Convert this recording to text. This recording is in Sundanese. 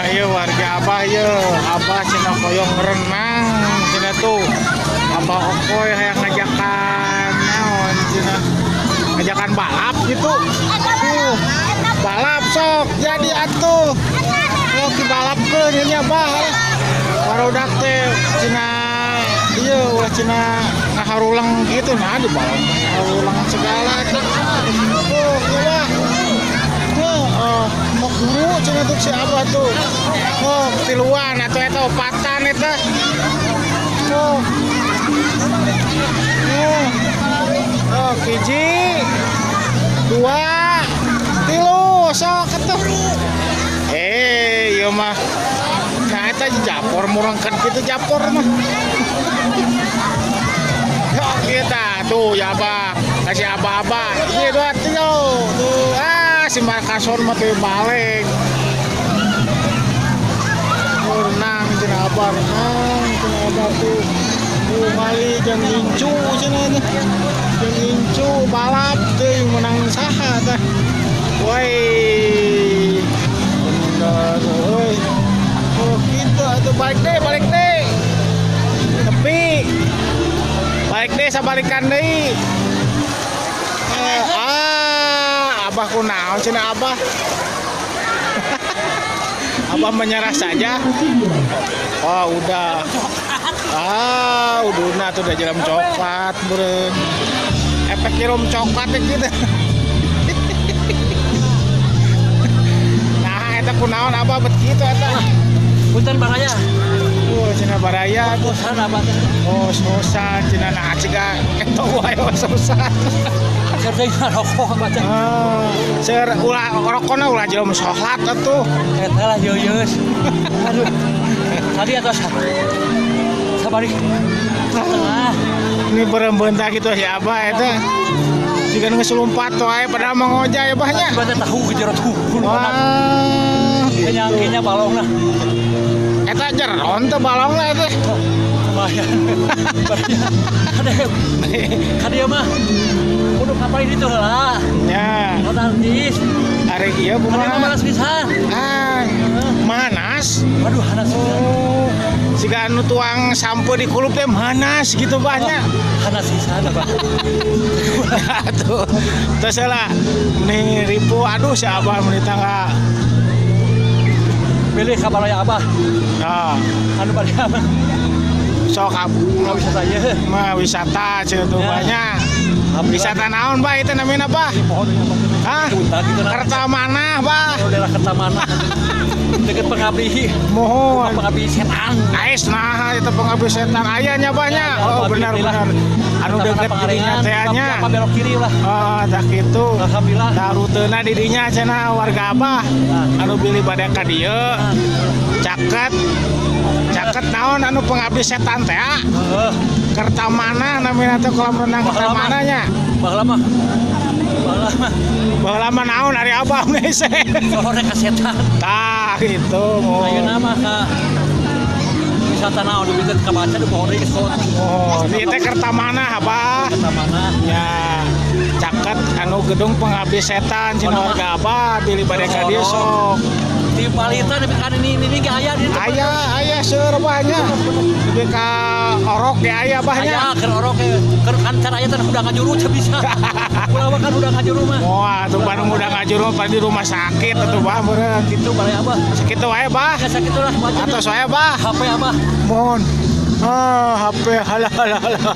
Ieu warga Abah ieu, Abah cenah hoyong renang cenah tuh. Abah Okoy hayang ngajakan naon cenah, ngajakan balap gitu. Tuh, balap sok jadi atuh. Oh, dibalapkeun ieu nya, Bah. Barudak teh cenah ieu ulah cenah ngaharulang gitu, nah dibalap ngaharulang segala tuh. Oh, ieu Bah. Oh, oh, mau guru cenah tuh si Abah tuh. Oh, tiluan atau eta opatan eta. Oh. Oh. Oh, hiji, dua, tilu, sok atuh. Eh, ieu mah. Nah, eta japor murangkeun kitu japor mah. Yo, kita tuh ya Abah, kasih abah-abah. Iya, dua, tilu. Tuh, ah, si Markason mah tuh balik. Oh, renang cenah Abah, renang cenah Abah tuh. Tuh ngali jeung incu cenah teh. Jeung incu balap teh menang saha teh. Woi. Bener euy. Oh, gitu atuh, balik deh, balik deh. Tepi. Balik deh, sabalikan deui. Eh, ah, Abah kunaon cenah Abah? Abah menyerah saja. Oh, udah. Ah, udah tuh udah jalan coklat, beureun. Efek nyirum coklat ya gitu. Nah, eta kunaon Abah bet kitu eta? Punten, baraya. Oh, cenah baraya tuh. Bosan apa teh? Oh, sosan cenah, nah ciga eta wae sosan. Keur teh ngarokok apa teh? Ah, seur ulah rokona, ulah jelema salat atuh. Eta lah yeus. Aduh. Tadi atas sabari setengah. Ini berembentak gitu si Abah eta. Jika geus lompat wae padahal mah ngojay Abahnya. Tiba tahu ke jero tuh. Wah, Kenyang kayaknya balong lah. Eta jeron teh balongna eta. Lumayan. Kade kade mah. Kudu ngapain itu lah. Ya, Artis. Ari ieu Kade mah kumaha? Malas pisan. Ah, manas. Aduh, hanas pisan. Oh, siga anu tuang sampo di kulup teh manas gitu banyak. Hanas pisan apa? Tuh, terus lah, nih ribu, aduh, si Abah meni tangga. Pilih ka baraya Abah. Nah, Anu bade Abah. Sok Nggak bisa saya. Mah wisata cenah tuh Ya. banyak. Wisata naon, Bah, itu namanya apa? Pohon Hah? Punta gitu nah. Kertamanah, Bah. Oh, daerah Kertamanah. Deket Pengabdi. Mohon. Pengabdi Setan. Ais, nah itu Pengabdi Setan ayahnya banyak. Oh, benar benar. Anu deket didinya teh nya. Apa belok kiri lah. Oh, tah kitu. Alhamdulillah. Tah rutena didinya cenah warga Abah. Anu bilih bade ka dieu. Caket. Caket naon anu Pengabdi Setan teh? Ah? Heeh. Kertamanah namina teh, kolam renang Kertamanah nya. Baheula mah. Baheula mah. Baheula mah naon ari Abah hese? Sore ka setan. Tah gitu. Ayeuna mah ka wisata naon di bisa kabaca di pohon deui geus. Oh, di teh Kertamanah, Abah. Kertamanah. Ya, caket anu gedung Pengabdi Setan cenah warga Abah bilih bade ka dieu sok. Di Balita nepi ka ini ge aya di Aya, aya seueur banyak. Lebih ka orok ge aya Aya banyak. Keur orok ge keur kan can aya teh udah ngajuru teu bisa. Ulah mah kan udah ngajuru mah. Wah, tuh Bandung udah ngajuru mah di rumah sakit atuh, Bah, meureun. Gitu baraya Abah. Sakitu wae, Bah. Ya sakitu lah. Atos wae, Bah. HP Abah. Mohon. Ah, HP, halah halah halah.